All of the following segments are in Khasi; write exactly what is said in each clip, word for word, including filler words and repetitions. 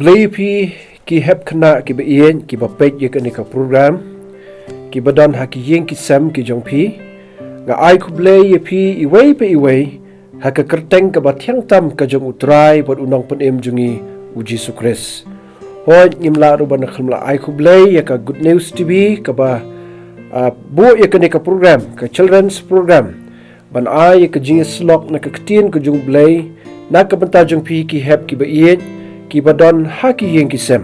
Khublei ïa phi ki hep khynnah kiba ïeit kiba peit ïa kane ka program, kiba don ha ki ïing ki sem ki jong phi. Nga ai khublei ïa phi iwei pa iwei ha ka kyrteng kaba thiang tam ka jong U Trai bad U Nongpynim jong ngi, U Jisu Khrist. Hooid, ngim lah ruh ban khlem lah ai khublei ïa ka Good News T V kaba, ah, buh ïa kane ka program, ka children's program, ban ai ïa ka jingïasyllok na ka ktien ka jong U Blei na ka bynta jong phi ki hep kiba ïeit, kiba don ha ki ïing ki sem.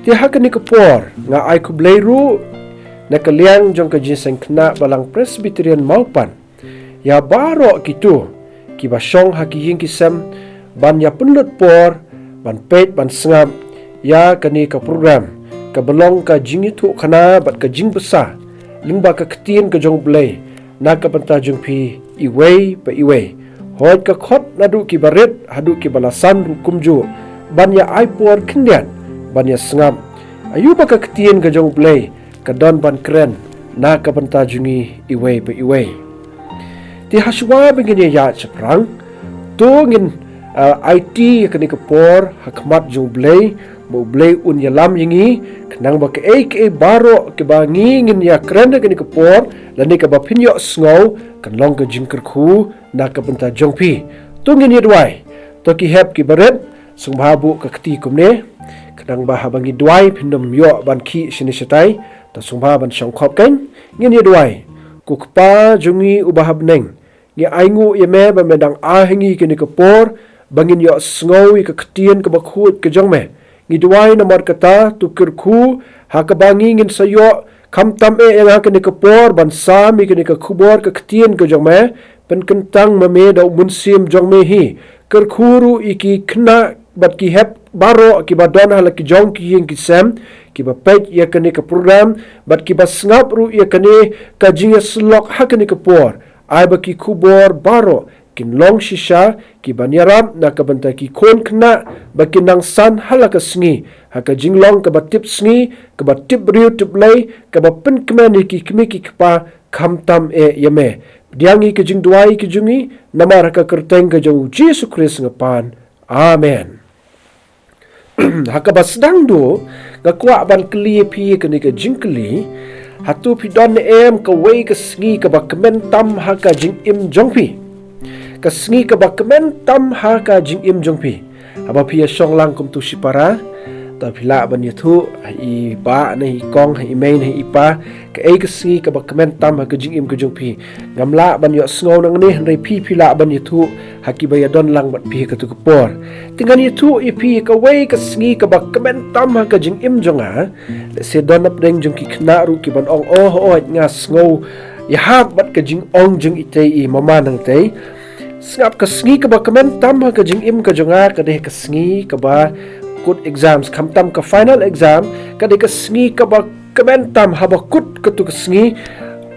Te ha kane ka por nga ai khublei ruh na ka liang jong ka Jingïaseng Khynnah Balang Presbyterian Mawpan ïa baroh kito kiba shong ha ki ïing ki sem ban ïa pynlut por ban peit ban sngap ïa kane ka program kaba long ka jingïathuhkhana bad ka jingbsa lyngba ka ktien ka jong U Blei na ka bynta jong phi iwei pa iwei. Hooid, ka khot naduh kiba rit haduh kiba la san ruh kumjuh ban ïa ai por khyndiat ban ïa sngap aïu ba ka ktien ka jong U Blei ka don ban kren na ka bynta jong ngi iwei pa iwei. Te hashwa ba ngin ïa ïaid shaphrang, to ngin, ah, aiti ïa kane ka por ha khmat jong U Blei, ba U Blei un ïalam ïa ngi, khnang ba kaei kaei baroh kiba ngi ngin ïa kren ha kane ka por lane kaba phin ïohsngew, kan long ka jingkyrkhu na ka bynta jong phi. To ngin ïa duwai. To ki hep kiba rit, sngewbha buh ka kti kumne, khnang ba haba ngi duwai phin ym ïoh ban khih shane shatai. To sngewbha ban shongkhop kein. Ngin ïa duwai. Ko Kpa jong ngi uba ha bneng, ngi ainguh ïa me ba me dang ai ha ngi kane ka por ba ngin ïohsngew ïa ka ktien kaba khuid ka jong me. Ngi duwai namar kata, to kyrkhu ha kaba ngi ngin sa ïoh, khamtam eh ïa nga ha kane ka por ban sam ïa kane ka khubor ka ktien ka jong me, pynkyntang ma me da U Mynsiem jong me hi. Kyrkhu ruh ïa ki khynnah bad ki hep baroh kiba don ha la ki jong ki ïing ki sem, kiba peit ïa kane ka program bad kiba sngap ruh ïa kane ka jingïasyllok ha kane ka por. Ai ba ki khubor baroh kin long shisha kiban ïarap na ka bynta ki khun khynnah ba kin nang san ha la ka sngi, ha ka jinglong kaba tip sngi, kaba tip briew tip Blei, kaba pynkmen ïa ki kmie ki kpa, khamtam eh ïa me. Pdiang ïa ka jingduwai ka jong ngi namar ha ka kyrteng ka jong U Jisu Khrist nga pan. Amen. Ha kaba sdang duh, nga kwah ban kylli ïa phi kane ka jingkylli. Hato phi don ne em kawei ka sngi kaba kmen tam ha ka jingim jong phi? Ka sngi kaba kmen tam ha ka jingim jong phi. Haba phi ïa shong lang kum tu shipara, to phi lah ban ïathuh ha i bah ne i kong, ha i mei ne i pa, kaei ka sngi kaba kmen tam ha ka jingim ka jong phi. Ngam lah ban ïohsngew nangne, hynrei phi phi lah ban ïathuh ha kiba ïadon lang bad phi ha katu ka por. Te ngan ïathuh ïa phi kawei ka sngi kaba kmen tam ha ka jingim jong nga. Lehse don napdeng jong ki khynnah ruh kiban ong, oh, oh, nga sngew ïahap bad ka jingong jong itei i mama nangtei. Sngap, ka sngi kaba kmen tam ha ka jingim ka jong nga ka dei ka sngi kaba kut exams, khamtam ka final exam, ka dei ka sngi kaba kmen tam haba kut katu ka sngi.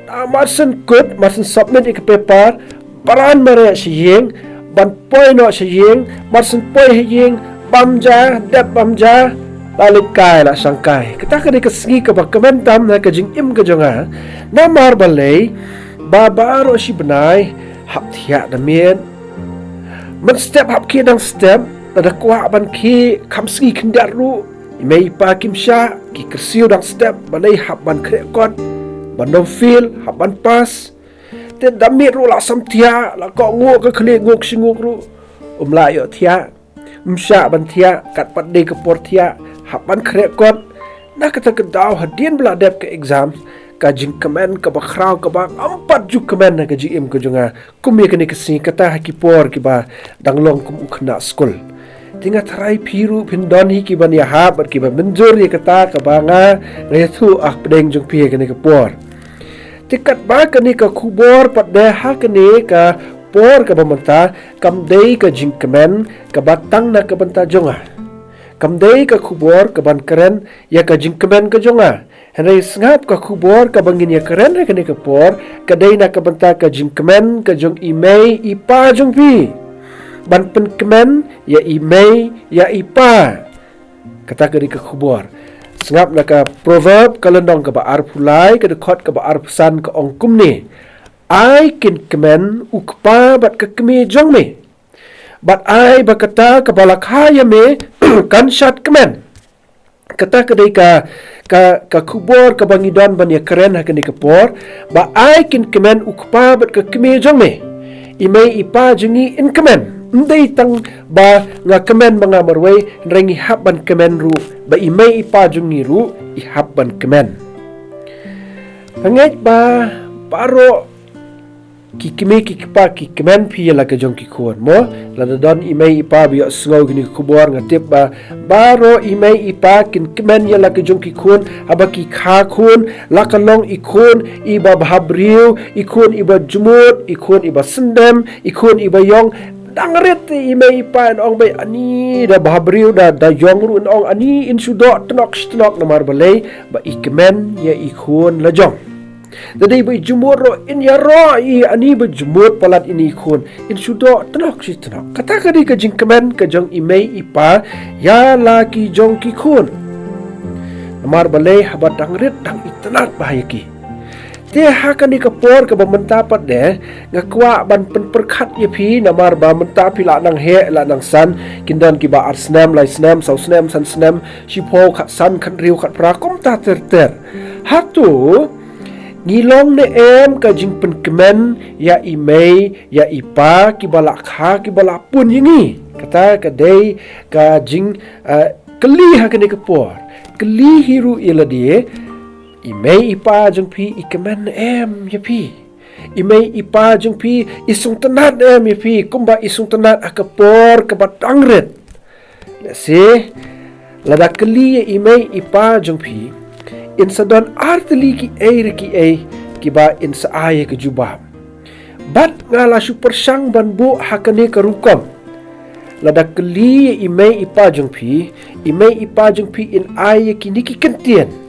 Ah, mar shen kut, mar shen submit ïa ka paper, baran mareh sha ïing, ban poi noh sha ïing, mar shen poi ha ïing, bam ja, dep bam ja, la leit kai la shang kai. Kata ka dei ka sngi kaba kmen tam ha ka jingim ka jong nga. Namar balei? Ba baroh shi bnai hap thiah da miet. Mynstep hap khie dang step, lada kwah ban khie kham sngi khyndiat ruh. I mei i pa kim shah, ki kyrsiew dang step, balei hap ban khreh kot, ban nym fail, hap ban pass. Te da miet ruh la sam thiah, la kohnguh ka khlieh, nguh shi nguh ruh. Um lah ïoh thiah, um shah ban thiah, kat pat dei ka por thiah, hap ban khreh kot. Na kata ka daw hadien ba la dep ka exam, ka jingkmen kaba khraw kaba ngam pat ju kmen ha ka jingim ka jong nga. Kum ïa kane ka sngi, kata ha ki por kiba dang long kum u khynnah skul. Te nga tharai phi ruh phin don hi kiban ïahap bad kiban mynjur ïa kata kaba nga, nga ïathuh hapdeng jong phi ha kane ka por. Te katba kane ka khubor pat de ha kane ka por kaba mynta, kam dei ka jingkmen kaba tang na ka bynta jong nga. Kam dei ka khubor kaban kren ïa ka jingkmen ka jong nga. Hynrei sngap, ka khubor kaba ngin ïa kren ha kane ka por, ka dei na ka bynta ka jingkmen ka jong i mei i pa jong phi. Ban pynkmen ïa i mei ïa i pa. Kata ka dei ka khubor. Sngap na ka Proverb ka lynnong kaba arphew lai, ka dkhot kaba arphew san, ka ong kumne. Ai kyrkhu kmen u kpa bad ka kmie jong me. Bad ai ba kata kaba la kha ïa me kan shad kmen. Kata ka dei ka, ka, ka khubor kaba ngi don ban ïa kren ha kane ka por, ba ai kin kmen u kpa bad ka kmie jong me. I mei i pa jong ngi in kmen. Ym dei tang ba nga kmen ma nga marwei, hynrei ngi hap ban kmen ruh ba i mei i pa jong ngi ruh i hap ban kmen. Nga ngeit ba baroh ki kmie ki kpa ki kmen phi ïa la ka jong ki khun mo. Lada don i mei i pa ba ïohsngew kine ki khubor, nga tip ba baroh i mei i pa kin kmen ïa la ka jong ki khun, haba ki kha khun, la ka long i khun iba bhabriew, i khun iba jmut, i khun iba syndem, i khun iba ïong. Dang rit i mei i pa in ong ba ani da bhabriew, da, da ïong ruh in ong ani in shu doh tnok shi tnok, namar balei? Ba i kmen ïa i khun la jong. Da dei ba i jmut ruh in ïaroh i ani ba jmut palat ïa i khun, in shu doh tnok shi tnok. Kata ka dei ka jingkmen ka jong i mei i pa ïa la ki jong ki khun. Namar balei? Haba dang rit dang itynnad bha ïa ki. Te ha kane ka por kaba mynta pat de, nga kwah ban pynpyrkhat ïa phi, namar ba mynta phi la nang heh la nang san, kin don kiba ar snem, lai snem, saw snem, san snem, shiphew, khatsan, khathynriew, khatphra, kumta ter ter. Hato ngi long ne em ka jingpynkmen ïa i mei ïa i pa kiba la kha, kiba la pun ïa ngi? Kata ka dei ka jing, eh, kylli ha kane ka por. Kylli hi ruh ïa lade, i mei i pa jong phi i kmen ne em ïa phi? I mei i pa jong phi i sngewtynnad ne em ïa phi kumba i sngewtynnad ha ka por kaba dang rit? Lehse lada kylli ïa i mei i pa jong phi, in sa don ar tylli kiei re kiei kiba in sa ai ïa ka jubab. Bad nga la shu pyrshang ban buh ha kane ka rukom. Lada kylli ïa i mei i pa jong phi, i mei i pa jong phi in ai ïa kine ki kyntien.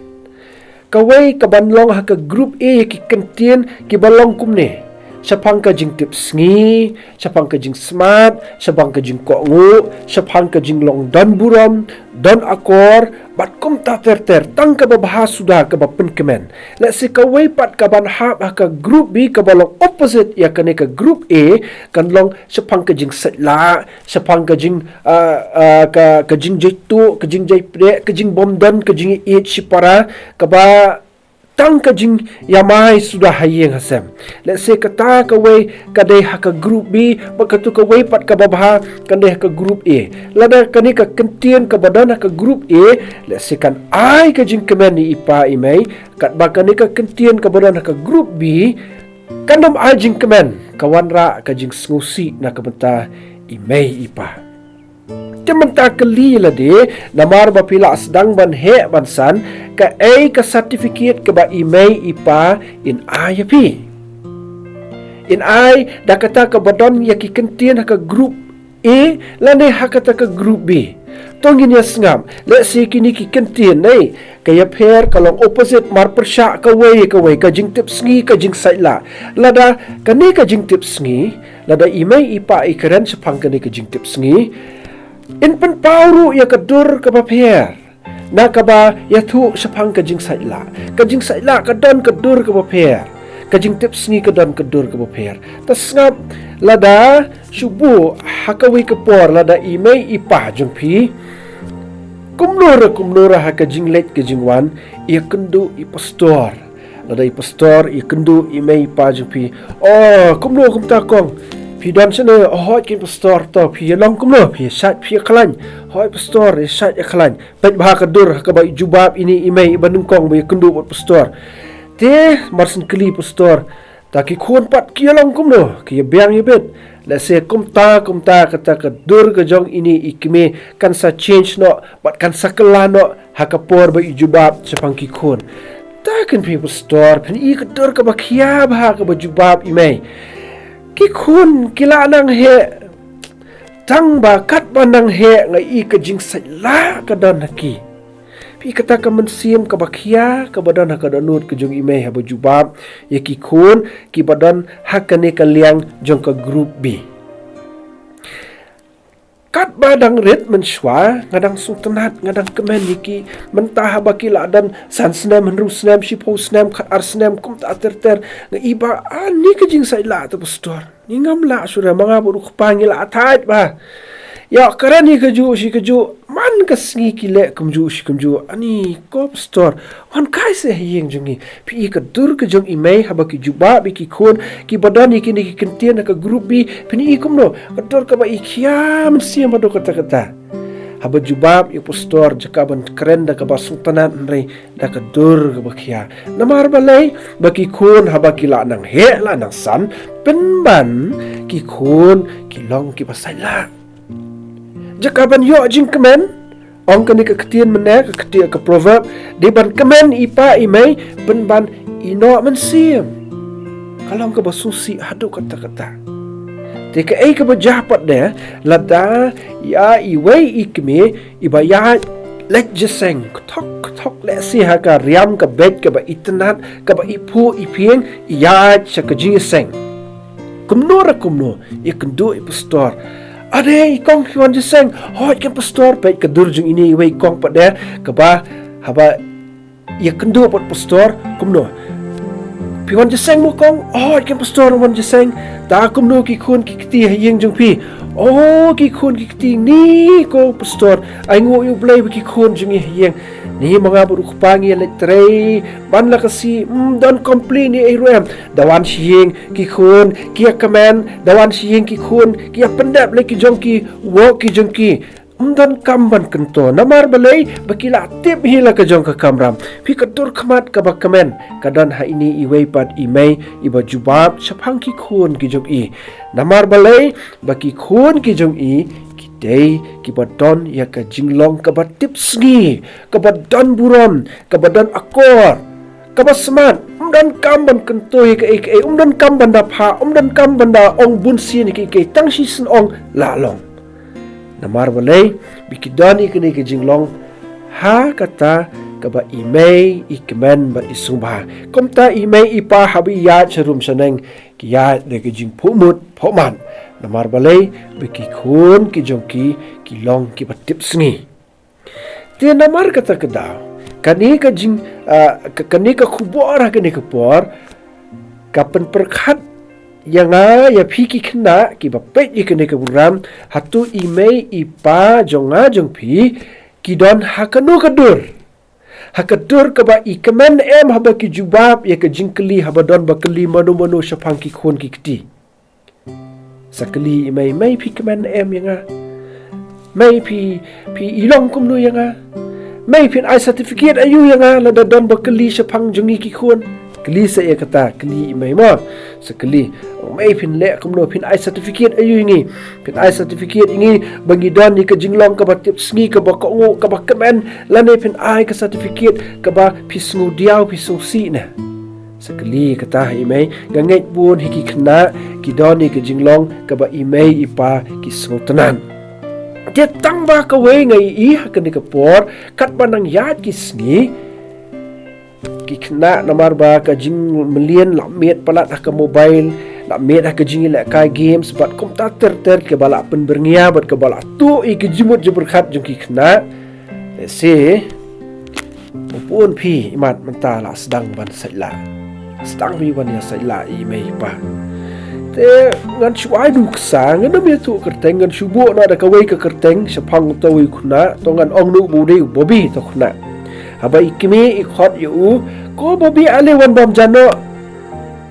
Kawei kaban long ha ka group A ïa ki kyntien kiba long kumne: shaphang ka jingtip sngi, shaphang ka jingsmart, shaphang ka jingkohnguh, shaphang ka jinglong don burom, don akor, bad kumta ter ter, tang kaba bha suda kaba pynkmen. Lehse kawei pat kaban hap ha ka group B kaba long opposite ïa kane ka group A, kan long shaphang ka jingsaitlah, shaphang ka jing, ah, ah, ka, ka jingjaituh, ka jingjaiprek, ka jingbymdon, ka jingïeit shipara, kaba tang ka jingïamai suda ha ïing ha sem. Lehse kata kawei ka dei ha ka group B, bad kato kawei pat kaba bha kan dei ha ka group A. Lada kane ka kyntien kaba don ha ka group A, lehse kan ai ka jingkmen ïa i pa i mei, katba kane ka kyntien kaba don ha ka group B kan ym ai jingkmen, ka wanrah ka jingsngewsih na ka bynta i mei i pa. Te mynta kylli lade, namar ba phi la sdang ban heh ban san, kaei ka certificate kaba i mei i pa in ai ïa phi? In ai da kata kaba don ïa ki kyntien ha ka group A lane ha kata ka group B? To ngin ïa sngap, lehse kine ki kyntien ne, ka ïapher ka long opposite, marpyrshah kawei kawei, ka jingtip sngi, ka jingsaitlah. Lada kane ka jingtip sngi, lada i mei i pa i kren shaphang kane ka jingtip sngi, in pynpaw ruh ïa ka dur kaba pher na kaba ïathuh shaphang ka jingsaitlah. Ka jingsaitlah ka don ka dur kaba pher, ka jingtip sngi ka don ka dur kaba pher. Ta sngap, lada shu buh ha kawei ka por, lada i mei i pa jong phi kumno re kumno re ha ka jingleit ka jingwan, ïakynduh i pastor. Lada i pastor ïakynduh i mei i pa jong phi, "Oh, kumno kumta kong? Phi don shane?" "Oh, hooid keiñ pastor." "To phi ïa long kumno? Phi ïa shait phi ïa khlaiñ?" "Hooid pastor, ïa shait ïa khlaiñ." Peit bha ka dur ha kaba i jubab ine i mei iba nyngkong ba ïakynduh bad pastor. Te mar syn kylli pastor, "Ta ki khun pat ki ïa long kumno? Ki ïa biang ïa bit?" Lehse kumta kumta kata ka dur ka jong ine i kmie kan sa change noh bad kan sa kylla noh ha ka por ba i jubab shaphang ki khun. Ta keiñ phi pastor, phin i ka dur kaba khia bha kaba jubab i mei. Ki khun ki la nang heh, tang ba katba nang heh nga i ka jingsaitlah ka don ha ki. Phi kata ka mynsiem kaba khia kaba don ha ka dohnud ka jong i mei haba jubab ïa ki khun kiba don ha kane ka liang jong ka group B. Katba dang rit mynshuwa, nga dang sngewtynnat, nga dang kmen ïa ki, mynta haba ki la don san snem, hynriew snem, shiphew snem, khat ar snem, kumta ter ter, nga i ba, ani ka jingsaitlah te pastor. Ngi ngam lah shuh re, ma nga bad u kpa ngi la thait bha. Ïa, kren hi kajuh shi kajuh, man ka sngi ki leh kumjuh shi kumjuh. Ani ko pastor, wan kai seh ha ïing jong ngi. Phi i ka dur ka jong i mei haba ki jubab ïa ki khun kiba don ïa kine ki kyntien ha ka group B, phin i kumno? Ka dur kaba i khia mynsiem haduh katta katta. Haba jubab ïa u pastor, jaka ban kren da kaba sngewtynnat hynrei da ka dur kaba khia. Namar balei? Ba ki khun haba ki la nang heh, la nang san, pynban ki khun ki long kiba saitlah. Jaka ban ïoh jingkmen, ong kane ka ktien mynne, ka ktien ka proverb, dei ban kmen i pa i mei, pynban i noh mynsiem. Ka long kaba sngewsih haduh katta katta. Te kaei kaba jia pat de, lada ïa iwei i kmie iba ïaid leit jingïaseng, kthok kthok lehse ha ka riam ka beit kaba itynnat, kaba iphuh iphieng, ïaid sha ka jingïaseng. Kumno re kumno, ïakynduh ïa u pastor. Ade, i kong, phi wan jingïaseng? Hooid keiñ pastor. Peit ka dur jong ine iwei i kong pat de, kaba haba ïakynduh bad u pastor, kumno? Phi wan jingïaseng mo kong? Hooid keiñ pastor, wan jingïaseng. Te kumno ki khun ki kti ha ïing jong phi? Oh, ki khun ki kti ngi ko pastor, ainguh ïa U Blei ba ki khun jong ngi ha ïing. Ngi ma nga bad u kpa ngi leit trei ban la ka sngi, ym don complain ei ruh em. Da wan sha ïing ki khun ki ïakmen, da wan sha ïing ki khun ki ïapyndep leh ki jong ki work ki jong ki. Ym don kam ban kyntu. Namar balei? Ba ki la tip hi la ka jong ka kamram. Phi, ka dur khmat kaba kmen ka don ha ine iwei pat i mei iba jubab shaphang ki khun ki jong i. Namar balei? Ba ki khun ki jong i ki dei kiba don ïa ka jinglong kaba tipsngi, kaba don burom, kaba don akor, kaba smat. Ym don kam ban kyntu ïa kaei kaei, ym don kam ban da phah, ym don kam ban da ong bun sien ïa kaei kaei, tang shisien ong la long. Namar balei? Ba ki don ïa kane ka jinglong ha kata kaba i mei i kmen bad i sngewbha. Kumta i mei i pa haba ïaid sha rum sha neng, ki ïaid da ka jingphuhmut phuhmat. Namar balei? Ba ki khun ki jong ki ki long kiba tipsngi. Te namar kata ka daw, kane ka jing, ah, ka, kane ka khubor ha kane ka por ka pynpyrkhat ïa nga, ïa phi ki khynnah kiba peit ïa kane ka program, hato i mei i pa jong nga jong phi ki don ha kano ka dur? Ha ka dur kaba i kmen em haba ki jubab ïa ka jingkylli haba don ba kylli mano mano shaphang ki khun ki kti? Sa kylli i mei, mei phi kmen em ïa nga? Mei phi, phi i long kumno ïa nga? Mei phin ai certificate aïu ïa nga lada don ba kylli shaphang jong ngi ki khun? Kylli sa ïa kata, kylli i mei mo. Sa kylli, oh, mei phin leh kumno, phin ai certificate aïu ïa ngi? Phin ai certificate ïa ngi ba ngi don ïa ka jinglong kaba tipsngi, kaba kohnguh, kaba kmen, lane phin ai ka certificate kaba phi sngewdiaw, phi sngewsih ne? Sa kylli kata ha i mei, nga ngeit bun hi ki khynnah ki don ïa ka jinglong kaba i mei i pa ki sngewtynnat. Te tang ba kawei nga i ha kane ka por, katba nang ïaid ki sngi, ki khynnah namar ba ka jingmlien la miet palat ha ka mobile, la miet ha ka jingïalehkai games, bad kumta ter ter kaba la pynbyrngia bad kaba la tuh ïa ki jingmut jingpyrkhat jong ki khynnah. Te shi Bun phi imat mynta la sdang ban saitlah. Sdang phi ban ïa saitlah i mei i pa. Te ngan shu ai du ksa, ngan ym ïathuh kyrteng, ngan shu buh noh da kawei ka kyrteng shaphang uta uwei u khynnah, to ngan ong noh ba u dei u Bobby uta u khynnah. Haba i kmie i khot ïa u, ko Bobby, ale wan bam ja noh.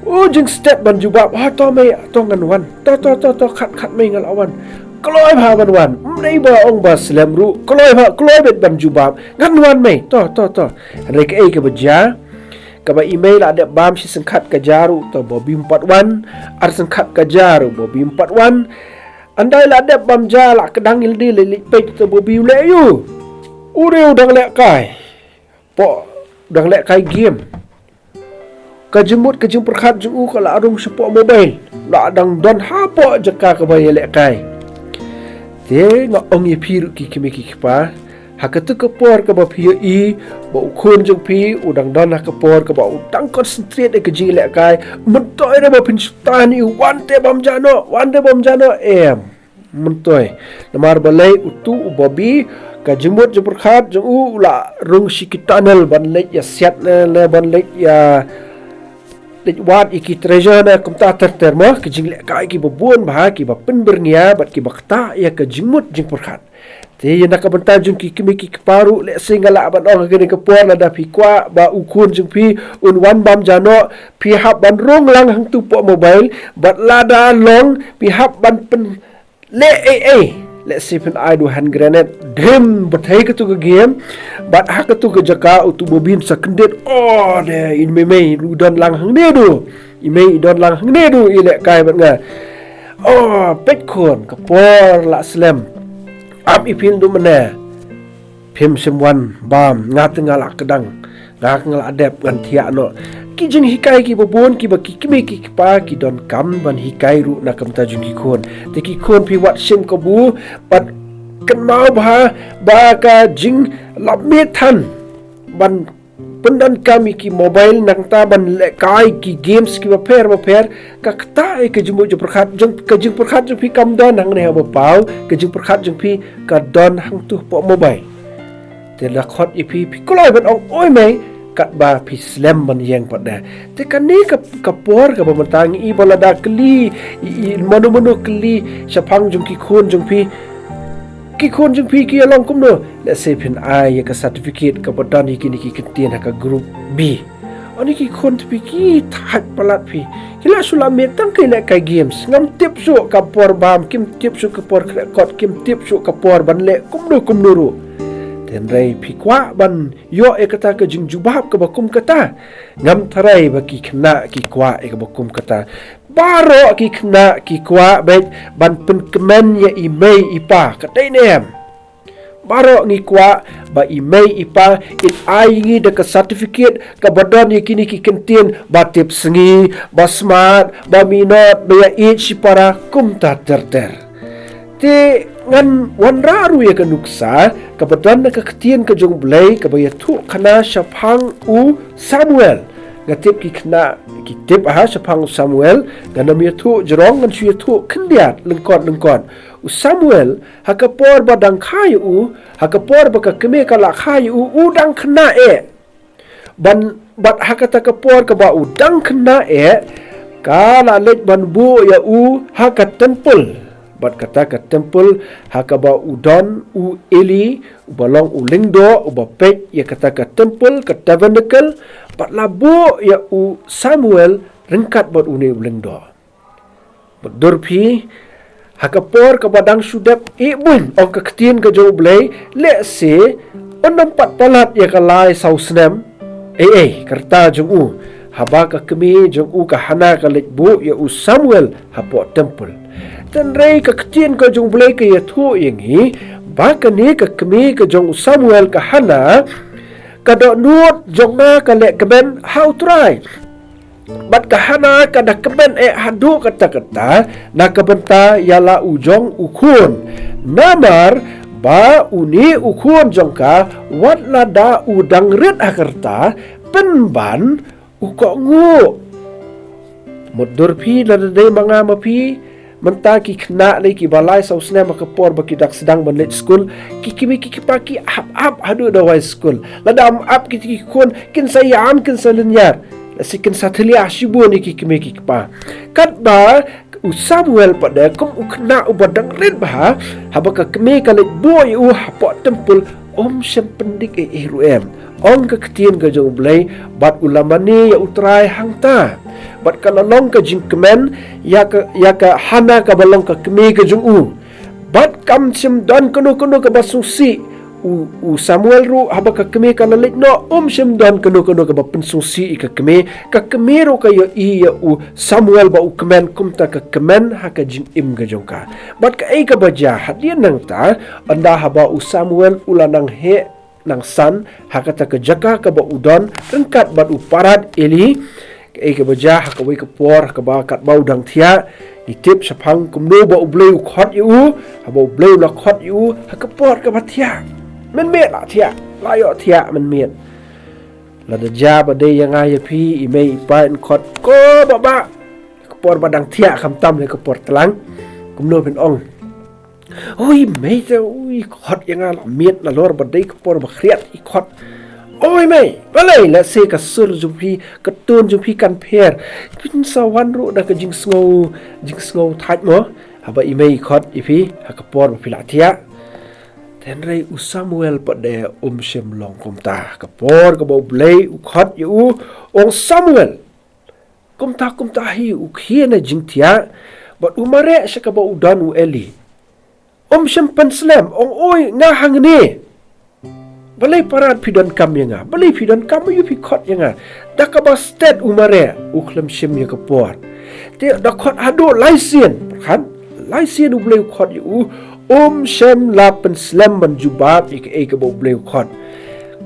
U jingstep ban jubab, ha to mei, to ngan wan. To, to, to, to, khat, khat mei nga la wan. Kloi bha ban wan. Ym dei ba ong ba slem ruh. Kloi bha, kloi beit ban jubab. Ngan wan mei. To, to, to. Hynrei kaei kaba jia? Kaba i mei la dep bam shi syngkhat ka ja ruh, to Bobby ym pat wan. Ar syngkhat ka ja ruh Bobby ym pat wan. Ynda i la dep bam ja la kdang i lade leit peit, to Bobby u leh aiu? U dei u dang lehkai. Poh, dang lehkai game. Ka jingmut ka jingpyrkhat jong u ka la rung shapoh mobile. La dang don hapoh jaka kaba ïalehkai. Te nga ong ïa phi ruh ki kmie ki kpa, ha katu ka por kaba phi ïohi ba u khun jong phi u dang don ha ka por kaba u dang concentrate ïa ka jingïalehkai, mynta re ba phin shu tan ïa u, wan te bam ja noh, wan te bam ja noh, em. myntoi. Namar balei utu u Bobby, ka jingmut jingpyrkhat jong u u la rung sha ki tunnel ban leit ïa siat ne, ne ban leit ïa leit wad ïa ki treasure ne kumta ter ter mo, ki jinglehkai kiba bun bha, kiba pynbyrngia bad kiba ktah ïa ka jingmut jingpyrkhat. Te ïa na ka bynta jong ki kmie ki kpa ruh, lehse nga lah ban ong ha kane ka por, lada phi kwah ba u khun jong phi un wan bam ja noh, phi hap ban rung lang hangtu hapoh mobile, bad lada long phi hap ban pyn leh ei ei. Lehse phin ai da u hand grenade, drim beit ha katu ka game. Bad ha katu ka jaka utu u Bobby un sa kyndit, oh, de, i mei mei ruh i don lang hangne duh. I mei i don lang hangne duh, i lehkai bad nga. Oh, peit khun, ka por la slem. Ap ïa phi naduh mynne. Phim shym wan bam, nga te nga la kdang, nga te nga la dep, ngan thiah noh. Ki jinghikai kiba bun kiba ki kmie ki kpa ki donkam ban hikai ruh na ka bynta jong ki khun. Te ki khun, phi wad shim kabu bad kynmaw bha ba ka jinglap miet than ban pyndonkam ïa ki mobile, nangta ban lehkai ki games kiba pher ba pher, ka ktah ïa ka jingmut jingpyrkhat jong, ka jingpyrkhat jong phi kam don hangne ha ba paw, ka jingpyrkhat jong phi ka don hangtu hapoh mobile. Te la khot ïa phi, phi kloi ban ong, oi mei, katba phi slem ban ïeng pat de. Te kane ka, ka por kaba mynta ngi i ba lada kylli, i, i mano mano kylli shaphang jong ki khun jong phi, ki khun jong phi ki ïa long kumno? Lehse phin ai ïa ka certificate kaba don ïa kine ki kyntien ha ka group B. Ani ki khun te phi ki thait palat phi. Ki la shu la miet tang ki lehkai games. Ngam tip shuh ka por bam, kim tip shuh ka por khreh kot, kim tip shuh ka por ban leh kumno kumno ruh. Hynrei phi kwah ban ïoh ïa kata ka jingjubab kaba kum kata? Ngam tharai ba ki khynnah ki kwah ïa kaba kum kata. Baroh ki khynnah ki kwah beit ban pynkmen ïa i mei i pa, ka dei ne em? Baroh ngi kwah ba i mei i pa in ai ngi da ka certificate kaba don ïa kine ki kyntien, ba tip sngi, ba smart, ba minot, ba ïa ïeit shipara, kumta ter ter. Te ngan wanrah ruh ïa ka nuksa kaba don na ka ktien ka jong U Blei kaba ïathuh khana shaphang u Samuel. Nga tip ki khynnah ki tip ha shaphang u Samuel, ngan ym ïathuh jrong, ngan shu ïathuh khyndiat lyngkot lyngkot. U Samuel, ha ka por ba dang kha ïa u, ha ka por ba ka kmie ka la kha ïa u, u dang khynnah eh. Ban, bad ha kata ka por kaba u dang khynnah eh, ka la leit ban buh ïa u ha ka temple. Bad kata ka temple ha kaba u don u Eli, uba long u lyngdoh, uba peit ïa kata ka temple, ka tabernacle, bad la buh ïa u Samuel ryngkat bad une u lyngdoh. Bad dur phi, ha ka por kaba dang shu dep ïeh buiñ, ong ka ktien ka jong U Blei, lehse un ym pat palat ïa ka lai saw snem. Ei ei, ka rta jong u, haba ka kmie jong u ka Hana ka leit buh ïa u Samuel hapoh temple. Hynrei ka ktien ka jong U Blei ka ïathuh ïa ngi ba kane ka kmie ka jong u Samuel, ka Hana, ka dohnud jong nga ka leh kmen ha U Trai. Bad ka Hana ka da kmen eh haduh katta katta na ka bynta ïa la u jong u khun. Namar ba une u khun jong ka, wat lada u dang rit ha ka rta, pynban u kohnguh. Mutdur phi, lada dei ma nga ma phi, mynta ki khynnah lei kiba lai saw snem ha ka por ba ki dang sdang ban leit skul, ki kmie ki kpa ki ap ap haduh da wai skul. Lada ym ap kito ki khun, kin sa ïam, kin sa lynñiar. Lehse kin sa thylliah shibun ïa ki kmie ki kpa. Katba u Samuel pat de kum u khynnah uba dang rit bha, haba ka kmie ka leit buh ïa u hapoh temple, um shym pyndik ei ei ruh em. Ong ka ktien ka jong U Blei, bad u la mane ïa U Trai hangta. Bad ka la long ka jingkmen ïa ka, ïa ka Hana kaba long ka kmie ka jong u. Bad kam shym don kano kano kaba sngewsih. U, u Samuel ruh haba ka kmie ka la leit noh, um shym don kano kano kaba pynsngewsih ïa ka kmie. Ka kmie ruh ka ïohi ïa u Samuel ba u kmen kumta ka kmen ha ka jingim ka jong ka. Bad kaei kaba jia hadien nangta, ynda haba u Samuel u la nang heh nang san ha kata ka jaka kaba u don ryngkat bad u parad Eli, kaei kaba jia ha kawei ka por kaba katba u dang thiah, ngi tip shaphang kumno ba U Blei u khot ïa u, haba U Blei u la khot ïa u ha ka por kaba thiah. Mynmiet la thiah, la ïoh thiah mynmiet. Lada jia ba dei ïa nga ïa phi, i mei i pa yn khot ko ba ba ka por ba dang thiah, khamtam ïa ka por tlang. Kumno phin ong? Oi mei te, oi khot ïa nga la miet nalor ba dei ka por ba khriat i khot. Oi mei, balei lehse ka sur jong phi, ka tone jong phi kan pher. Phin sa wan ruh da ka jingsngew, jingsngew thait mo. Haba i mei i khot ïa phi ha ka por ba phi la thiah. Hynrei u Samuel pat de um shym long kumta. Ka por kaba U Blei u khot ïa u, ong Samuel. Kumta kumta hi u khie na jingthiah bad u mareh sha kaba u don u Eli. Um shym pynslem, ong oi nga hangne. Balei parat phi donkam ïa nga? Balei phi donkam ïa phi khot ïa nga? Da kaba stet u mareh, u khlem shim ïa ka por. Te da khot haduh lai sien, pyrkhat, lai sien U Blei u khot ïa u, um shym la pynslem ban jubab ïa kaei kaba U Blei u khot.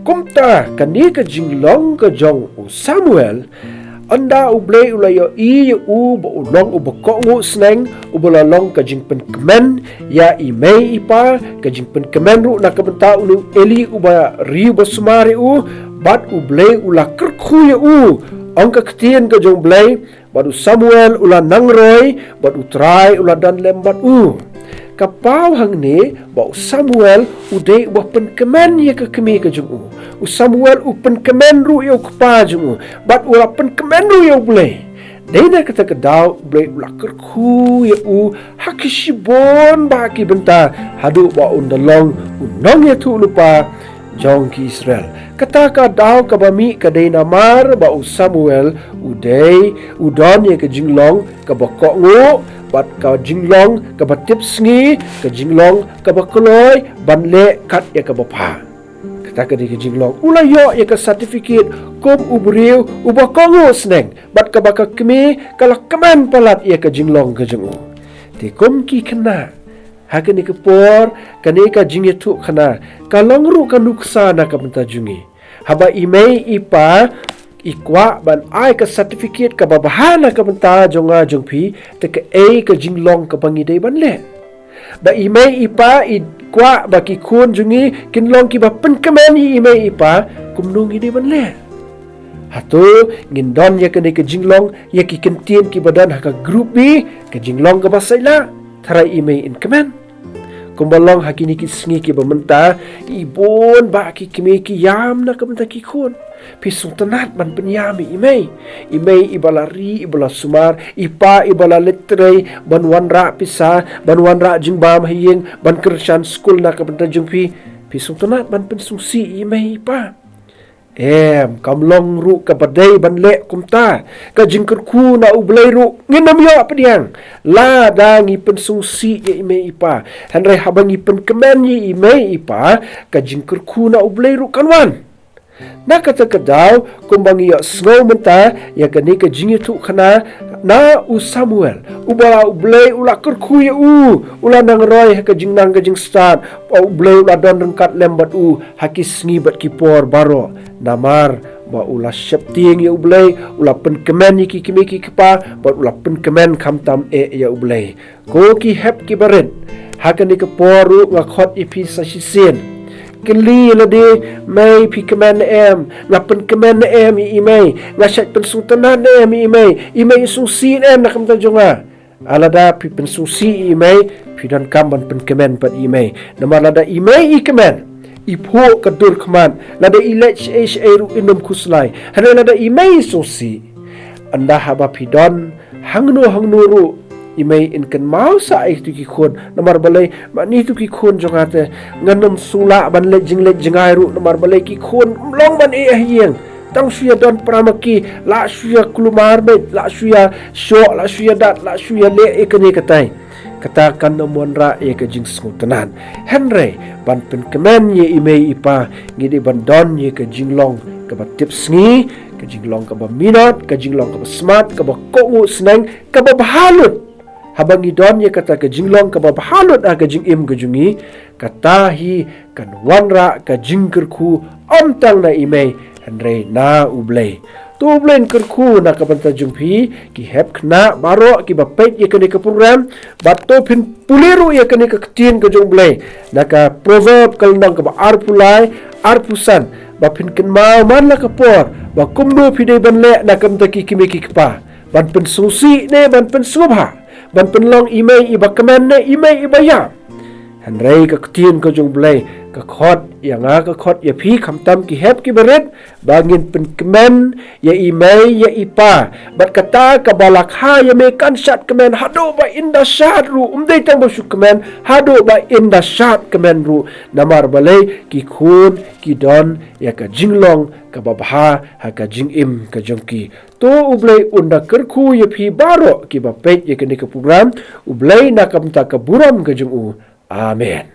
Kumta kane ka jinglong ka jong u Samuel, ynda U Blei u la ïohi ïa u ba u long uba kohnguh sneng, uba la long ka jingpynkmen ïa i mei i pa, ka jingpynkmen ruh na ka bynta une u Eli uba riew ba sumar ïa u, bad U Blei u la kyrkhu ïa u. Ong ka ktien ka jong U Blei, bad u Samuel u la nang roi, bad U Trai u la don lem bad u. Ka paw hangne ba u Samuel u dei uba pynkmen ïa ka kmie ka jong u. U Samuel u pynkmen ruh ïa u kpa jong u, bad u la pynkmen ruh ïa U Blei. Dei na kata ka daw U Blei u la kyrkhu ïa u ha ki shibun bah ki bynta, haduh ba un da long u nongïathuhlypa jong ki Israel. Kata ka daw kaba mih ka dei namar ba u Samuel u dei u don ïa ka jinglong kaba kohnguh, bad ka jinglong kaba tipsngi, ka jinglong kaba kloi ban leh kat ïa kaba bha. Kata ka dei ka jinglong. U la ïoh ïa ka certificate kum u briew uba kohnguh sneng, bad kaba ka kmie ka la kmen palat ïa ka jinglong ka jong u. Te kum ki khynnah, ha kane ka por, kane ka jingïathuhkhana ka long ruh ka nuksa na ka bynta jong ngi. Haba i mei i pa i kwah ban ai ka certificate kaba bha na ka bynta jong nga jong phi, te kaei ka jinglong kaba ngi dei ban leh? Ba i mei i pa i kwah ba ki khun jong ngi kin long kiba pynkmen ïa i mei i pa, kumno ngi dei ban leh? Hato ngin don ïa kane ka jinglong ïa ki kyntien kiba don ha ka group B, ka jinglong kaba saila, tharai i mei in kmen? Kumba long ha kine ki sngi kiba mynta, i bun bah ki kmie ki ïam na ka bynta ki khun. Phi sngewtynnat ban pynïam ïa i mei. I mei iba la ri, iba la sumar, i pa iba la leit trei ban wanrah pisa, ban wanrah jingbam ha ïing, ban kyrshan skul na ka bynta jong phi. Phi sngewtynnat ban pynsngewsih ïa i mei i pa. Em, kam long ruh kaba dei ban leh kumta. Ka jingkyrkhu na U Blei ruh ngin ym ïoh pdiang lada ngi pynsngewsih ïa i mei i pa. Hynrei haba ngi pynkmen ïa i mei i pa, ka jingkyrkhu na U Blei ruh kan wan. Na kata ka daw, kumba ngi ïohsngew mynta ïa kane ka jingïathuhkhana na u Samuel, uba la U Blei u la kyrkhu ïa u, u la nang roi ha ka jingnang ka jingstad, ba U Blei u la don ryngkat lem bad u ha ki sngi bad ki por baroh. Namar ba u la sheptieng ïa U Blei, u la pynkmen ïa ki kmie ki kpa, bad u la pynkmen khamtam eh ïa U Blei. Ko ki hep kiba rit, ha kane ka por ruh nga khot ïa phi sa shisien. Kylli lade, mei phi kmen ne em, nga pynkmen ne em ïa i mei, nga shait pynsngewtynnat ne em ïa i mei, i mei i sngewsih ne em na ka bynta jong nga. Ah, lada phi pynsngewsih ïa i mei, phi donkam ban pynkmen pat ïa i mei. Namar lada i mei i kmen, i phuh ka dur khmat, lada i leit shaei shaei ruh in ym khuslai. Hynrei lada i mei i sngewsih, ynda haba phi don hangno hangno ruh, i mei in kynmaw sah ïa kito ki khun. Namar balei, mane kito ki khun jong nga te, ngan ym sngewlah ban leit jingleit jngai ruh, namar balei ki khun ym long ban ïeh ha ïing. Tang shu ïa don para ma ki, lah shu ïa kulmar beit, lah shu ïa shoh, lah shu ïa dat, lah shu ïa leh ïa kane katai. Kata kan ym wanrah ïa ka jingsngewtynnat. Hynrei ban pynkmen ïa i mei i pa, ngi dei ban don ïa ka jinglong kaba tipsngi, ka jinglong kaba minot, ka jinglong kaba smat, kaba kohnguh sneng, kaba bha lut. Haba ngi don ïa kata ka jinglong kaba bha lut ha ka jingim ka jong ngi, kata hi kan wanrah ka jingkyrkhu ym tang na i mei, hynrei na U Blei. To U Blei un kyrkhu na ka bynta jong phi, ki hep khynnah baroh kiba peit ïa kane ka program, bad to phin pule ruh ïa kane ka ktien ka jong U Blei na ka Proverb ka lynnong kaba arphew lai, arphew san, ba phin kynmaw man la ka por ba kumno phi dei ban leh na ka bynta ki kmie ki kpa. Ban pynsngewsih ne ban pynsngewbha, ban pynlong i mei iba kmen ne i mei iba ïam. Hynrei ka ktien ka jong U Blei ka khot ïa nga, ka khot ïa phi, khamtam ki hep ki barit, ba ngin pynkmen ïa i mei ïa i pa. Bad kata kaba la kha ïa me kan shad kmen haduh ba in da shad ruh, um dei tang ba shu kmen, haduh ba in da shad kmen ruh. Namar balei? Ki khun ki don ïa ka jinglong kaba bha ha ka jingim ka jong ki. To U Blei un da kyrkhu ïa phi baroh kiba peit ïa kane ka program. U Blei na ka bynta ka burom ka jong u. Amen.